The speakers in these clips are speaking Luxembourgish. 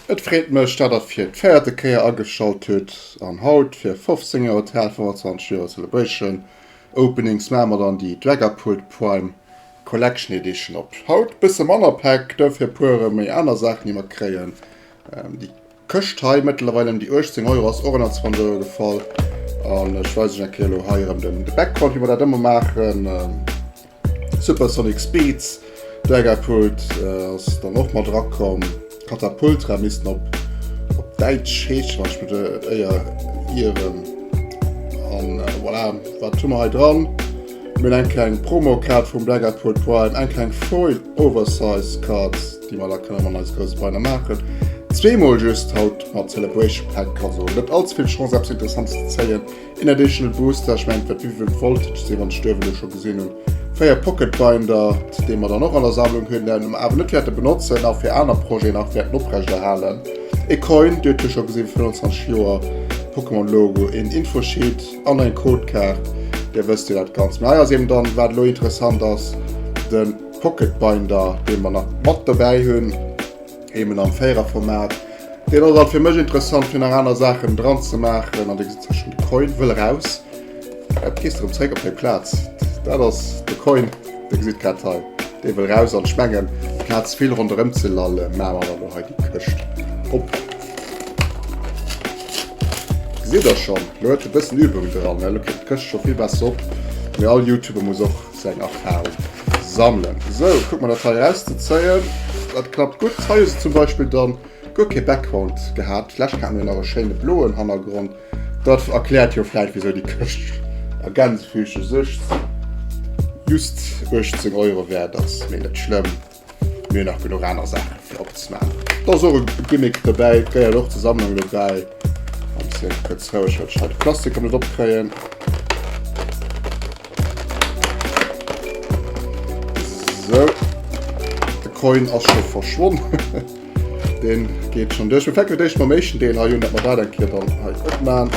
Et freet mech dat der fir d'véierte Kéier ageschalt hutt an haut fir 15 Joer Hotel 25 Joer Celebration Openings maache mer dann déi Dragapult Prime Collection Edition op. Haut bësse manner Päck, dofir puer méi aner Saachen déi mer kréien. Déi Këscht hei mëttlerweil ëm déi 18 Euro ass och ënner 20 Euro gefall an ech weisen iech eng Kéier elo hei erëm den de Background wéi mer dat ëmmer maachen. Supersonic Speeds Dragapult ass dann och mat erakomm. Katapultra missten op op Däitsch heeschen, wann ech mech net éier ieren. An voilà, wat hu mer hei dran? Mir hunn eng kleng Promokaart vum Dragapult Prime, eng kleng Foil Oversize Card, déi mer da kënnen an eis grousse Binder maachen. Zweemol just haut mat Celebration Pack, also net all ze vill Chance eppes Interessantes ze zéien. Een Additional Booster, ech mengen et war Vivid Voltage sinn, wann ech d'Duerf elo scho gesinn hunn. 4 Pocket Binder, déi mer dann och an der Sammlung hunn, déi mer awer net wäerte benotzen a fir aner Projeten nach wäerten oprechterhalen. E Coin, Dir hutt jo scho gesinn, 25 Joer Pokémon Logo, een Infosheet an eng Codekaart. Dir wësst jo dat Ganzt. Mä hei ass eben dann, wat elo interessant ass, de Pocket Binder, dee mer nach mat dobäi hunn, eben am Véiererformat. Deen ass alt fir mech interessant, fir nach aner Saachen dran ze maachen. An dir gesitt zwar schon, de Coin wëll eraus. Dat gees erëm zréck op deng Plaz. Dat ass de Coin, dir gesitt grad hei, dee wëll raus. An ech mengen, plaz vill ronderëm ze lallen, maache mer dann elo hei déi Këscht op. Gesitt der schonn, elo huet e bëssen Übung dran, elo kritt d'Këscht scho vill besser op. Mee all Youtuber muss och seng Erfahrung sammelen. Sou, kucke mer dat hei erauszezéien. Dat klappt gutt. Hei hu se zum Beispill dann guer kee Background gehat. Vlächcht hate mir nach e schéine bloen Hannergrond. Dat erkläert jo vläicht, wisou déi Këscht a Gänsefüßche sech just 18 Euro wäert ass. Mee net schlëmm, mir hunn nach genuch aner Saache fir opzemaachen. Do ass och e Gimmick dobäi, et gehéiert och zur Sammlung dobäi. An ech sinn kuerz roueg, well ech hei de Plastik erëm net opkréien. Sou, de Coin ass scho verschwonn. Den geet schon duerch. Wir fänken d'éischt mam éischten Deel hei un, dat mer dat eng Kéier dann hei opman.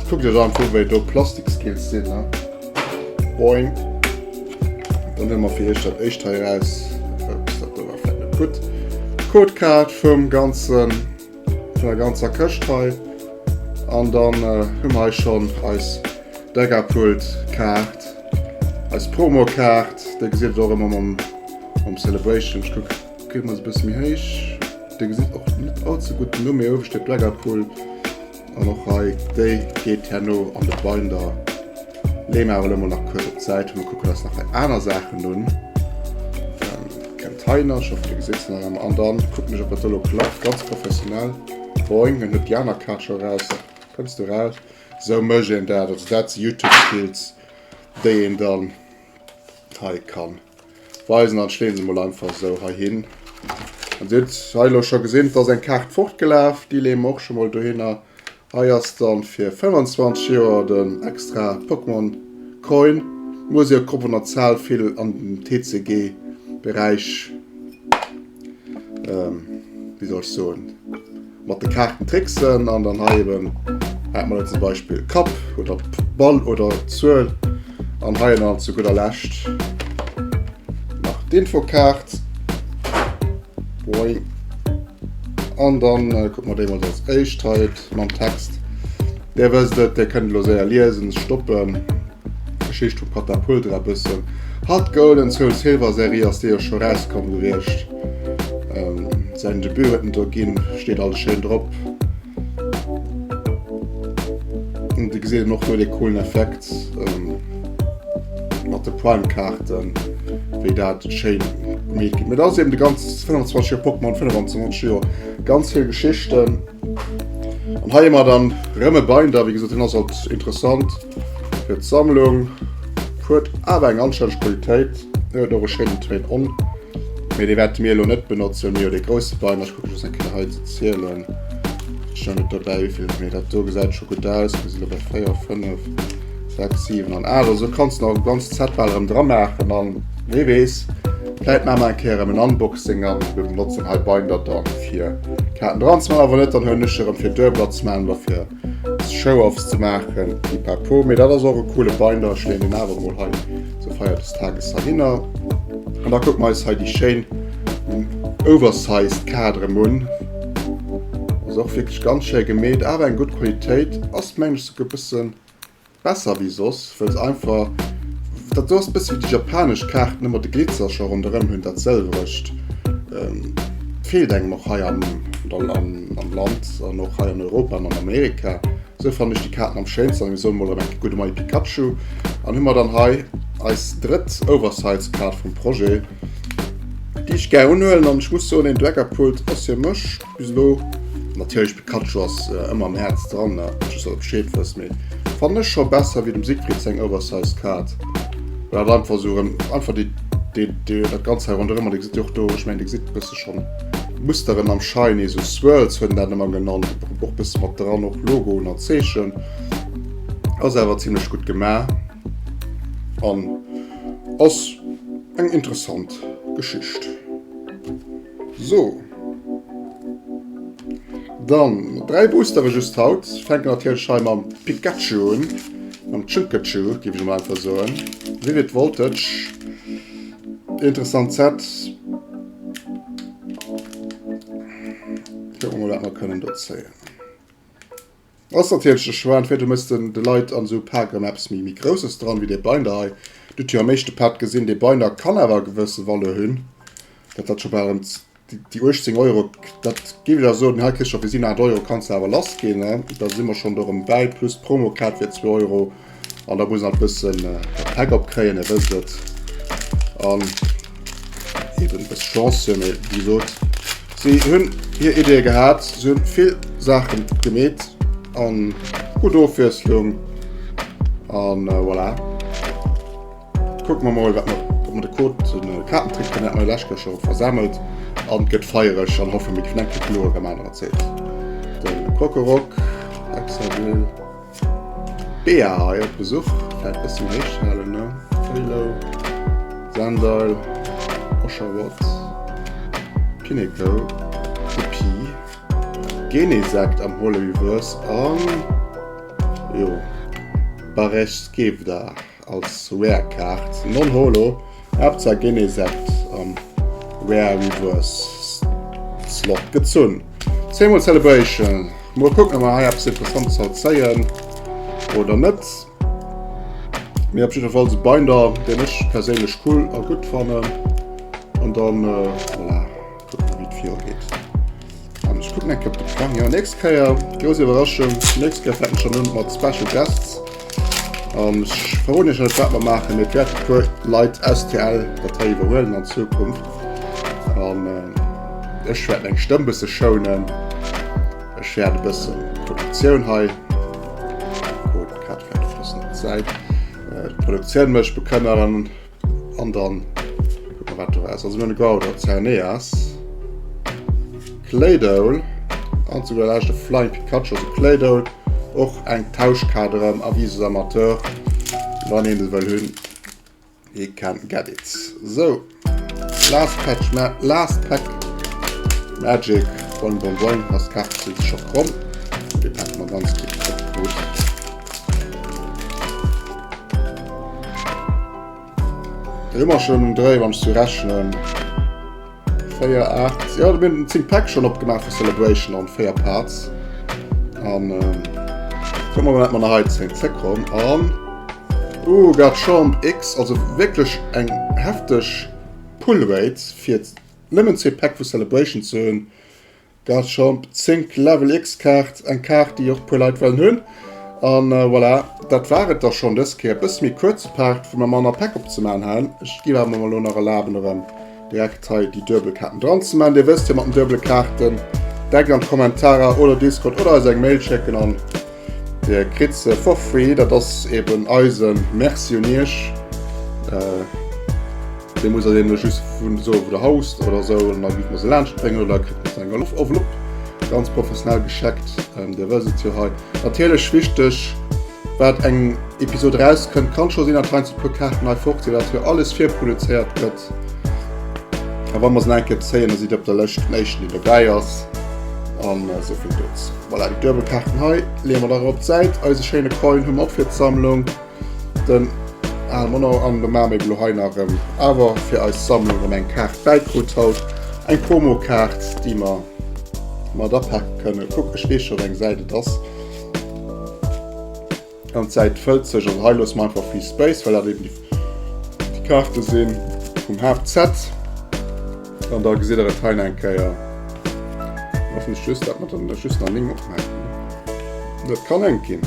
Kuckt iech einfach u wéi do Plastikskills sinn, ne? Boing. Dann huele mer fir iech dat éischt hei eraus. Ups, dat do war vläicht net gutt. Codekaart vum ganzen, vun der ganzer Këscht hei. An dann hu mer hei schonn eis Dragapult-Kaart, eis Promokaart. Déi gesitt et och ëmmer mam, mam Celebration. Ech kuck. Kritt mer se bësse méi héich. Dir gesitt och net all ze gutt den Numm, mee uewe steet Dragapult. An och hei, déi geet herno an de Binder. Leeë mer awer elo mol nach kuerz op d'Säit. Mir kucken eis nach hei aner Saachen un. Kënnt hei nach, ech hoffen dir gesitt se nach ëmmer. An dann kucken ech, ob dat do elo klappt, ganz professionell. Boing, en huet déi aner Kaart scho eraus. Kënns du eraus? Esou mécht een dat. Also dat si Youtube-Skills, déi een dann hei kann weisen an ech leeën se mol einfach esou hei hin. An Dir hutt hei elo scho gesinn, et ass eng Kaart fortgelaf, déi leeë mer och scho mol dohinner. Hei ass dann fir 25 Joer den extra Pokémon Coin. Muss jo grob an der Zahl vill an dem TCG Beräich wéi soll ech soen, mat de Kaarten tricksen an dann hei eben hat man zum Beispill Kapp oder Ball oder Zuel an hei dann zu gudder Lescht nach d'Infokaart. Boing. An dann äh, kucken wir déi mal als éischt hei mam Text. Där wësst et, där kënnt elo séier liesen, stoppen. Geschicht vum Katapult era bëssen. Heart Gold and Soul Silver Serie ass déi jo scho rauskomm gewiescht. Säin Debut huet en do ginn, steet alles schéin drop. An du gesäit en och do dee coolen Effekt mat de Prime-Kaarten, wéi dat schéin gemeet ginn. Mee dat ass eben de ganz 25 Joer Pokémon, 25 Joer ganz vill Geschichten. An hei hu mer dann rëm e Binder, wéi gesot, deen ass alt interessant fir d'Sammlung, huet awer eng anstänneg Qualitéit, huet och e schéinen Train On. Mee dee wäerte mir elo net benotzen, mir hu dee grousse Binder. Ech kucke just eng Kéier hei ze zielen. Ech hunn net dobäi wéivill, mee dat do gesäit scho gutt aus. Mir sinn elo bei 4, 5, 6, 7 an 8. Also kanns de nach e ganzt Set bal erëm dra maachen an wee weess, vläit maache mer eng Kéier erëm en Unboxing an mir benotzen hei Binder dann fir Kaarten dran ze maachen. A wann net, dann huelen ech se erëm fir Duebler ze maachen oder fir Show-offs ze maachen, pipapo. Mee dat ass och e coole Binder, ech leeën deen awer emol hei zur Feier des Tages heihinner. An da kucke mer eis hei déi schéin oversized Kaart erëm un. Ass och wierklech ganz schéi gemeet, awer eng gutt Qualitéit. Ass mengen ech souguer e bësse besser wéi soss, well se einfach, dat do ass e bësse wéi déi japanesch Kaarten, ëmmer de Glitzer scho ronderëm hunn, dat sëlwerecht feelt engem och hei am Land an och hei an Europa an an Amerika. Sou fannen ech déi Kaarten am schéinsten an mir soen mol erëm eng Kéier gudde Moie Pikachu. An hu mer dann hei eis drëtt Oversize Kaart vum Projet, déi ech gär unhuelen an ech muss soen, deen Dragapult ass fir mech bis elo, natierlech Pikachu ass ëmmer am Häerz dran, just dass der Bescheed wësst, mee fannen ech scho besser wéi dem Siegfried seng Oversize Kaart, well dat einfach sou erëm einfach déi déi dat Ganzt hei ronderëm an dir gesitt jo och do, ech mengen dir gesitt e bësse schonn Musteren am Shiny, sou Swirls huet en dat ëmmer genannt, och bësse mat dran, och Logoen an Zeechen. Ass awer zimlech gutt gemaach an ass eng interessant Geschicht. So dann 3 Boostere just haut. Fänken natierlech hei mam Pikachu un, mam Chunkachu géif ech emol einfach soen. Vivid Voltage, interessant Set. Kucken wir mol wat mer kënnen do zéien. Ass natierlech de Choix, entweder du mëss den de Leit an esou Pak erëm eppes méi méi Grousses dran, wéi dee Binder hei. Du hutt jo am éischte Pad gesinn, dee Binder kann awer e gewësse Valeur hunn, dat dat scho bal erëm déi 18 Euro, dat géif ech awer soen, hei kriss scho fir 7, 8 Euro kanns de awer lass ginn, ne? Da si mer schonn do erëm bäi, plus d'Promokaart fir 2 Euro. An da muss nach bëssen dat Pack opkréien, Dir wësst et. An eben e bësse Chance hunn, mee wéi gesot, si hunn hir Ideeë gehat, si hunn vill Saache gemeet an gutt Ofwiesslung an voilà. Kucke mer mol, wat mer, ob mer de Code, den Kaartentrick kënnen, hat mer jo lescht Kéier scho versemmelt an et gëtt feiereg an hoffe mir ginn eng Kéier kloer erëm anerer Zäit. De Krokorok, Exavill. Bea hei op Besuch, vläit bëssen héich halen ne? Hello Sandal, Oshawott, Pineco, de Pi, Genesect am Holo Reverse an jo Bareshkevda als Rare Kaart, non-Holo, Haaptsaach Genesect am Rare Reverse Slot gezunn. Zweemol Celebration. Mol kucken ob mer hei eppes interessantes haut zéien oder net. Mee op jidder Fall e Binder, deen ech perséinlech cool a gutt fannen. An dann äh, voilà, kucken mer wéi et virugeet. An ech kucken eng Kéier op de Plang. Jo, nächst Kéier, grouss Iwwerraschung, nächst Kéier fänken schon un mat Special Guests. An ech verroden iech net wat mer maachen, mee et wäerte puer Leit aus TL dat hei iwwerhuelen an Zukunft. An äh, ech wäert meng Stëmm bësse schounen. Ech wäert e bëssen Produktioun hei Code grad vläicht e bëssen op d'Säit. Äh, d'Produktioun mech bekëmmeren. An dann kucke mer wat do ass. Also mir hunn e Gouder, Xerneas, Claydol an zu gudder Lescht e Flying Pikachu. Also Claydol och eng Tauschkaart erëm, Avis aux amateurs, wann een se wëll hunn, he can get it. Sou, last patch, ma last pack Magic, boing boing boing, ass d'Kaart sinn scho kromm. Déi packe mer ganz gutt op d'Boot. Da hu mer schon um Dréi, wann ech sou rechnen. 4, 8, ja, mir hunn 10 Päck schon opgemaach fir Celebration an 4 Parts. An ähm, Kucke mer mol, wat mer nach hei zéien. Zekrom an uh, Garchomp X, also wierklech eng hefteg Pull Rate fir nëmmen zwee Päck vu Celebration ze hunn. Garchomp 10 Level X Kaart, eng Kaart déi och puer Leit wëllen hunn. An voilà, dat war et da schonn dës Kéier. Bësse méi kuerze Part, wou mer manner Päck opzemaachen han. Ech gi awer mer elo nach erlaben erëm direkt hei déi duebel Kaarten dran ze maachen. Dir wësst jo mat den duebele Kaarten, direkt an d'Kommentarer oder Discord oder eis eng Mail schécken an Dir kritt se for free. Dat ass eben eise Merci un iech. Dir musst eis eben just vun soen, wou der haust oder esou, an da géife mer se laanscht bréngen oder kritt mer se eng Enveloppe ganz professionell gescheckt. Dir wësst et jo hei. Natierlech wichteg, wat eng Episode erauskënnt, kann scho sinn, datt heiansdo e puer Kaarten hei fort sinn, dat jo alles virproduzéiert gëtt. A wa mer se nach eng Kéier zéien, da sidd Dir op der Lëscht den éischten, deen dobäi ass. An esou vill dozou. Voilà, déi duebel Kaarten hei leeë mer da erop op d'Säit. Eise schéine Coin hu mer och fir d'Sammlung. Den Al Mono an de maache mir elo hei nach erëm awer fir eis Sammlung erëm eng Kaart bäikrut haut. Eng Promokaart, déi mer mat apake kënnen. Kuck, ech weess scho wéi eng Säit et ass. An d'Säit fëllt sech. Also hei loosse mer einfach Free Space, well dat eben déi Kaarte si vum Haaptset. An da gesitt der et hei nach eng Kéier. Hoffen ech just, dat mer dann just nach 9 opmaachen. Dat kann enk ginn.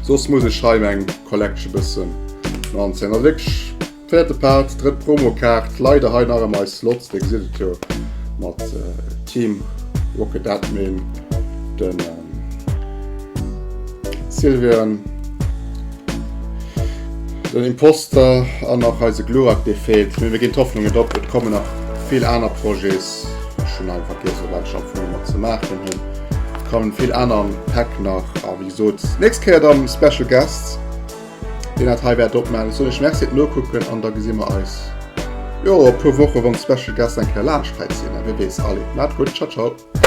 Soss muss ech hei meng Collection bëssen no anzéien. Also wierklech véierte Part, drëtt Promokaart, leider hei nach ëmmer eis Slots, dir gesitt et jo mat Team Rocket Admin, den Sylveon, den Imposter an nach eise Glurak dee feelt. Mee mir ginn d'Hoffnung net op, et kommen nach vill aner Projets. Ech hunn einfach vergiess wat ech am Fong mat ze maachen hunn. Et kommen vill aner Päck nach a wéi gesot nächst Kéier dann Special Guest deen dat hei wäert opmaachen. Ech soen iech Merci fir d'Nokucken an da gesi mer eis jo a puer Woche wann d'Special Guest eng Kéier laanscht hei sinn. Wie weess. Allez, maat gutt, ciao ciao.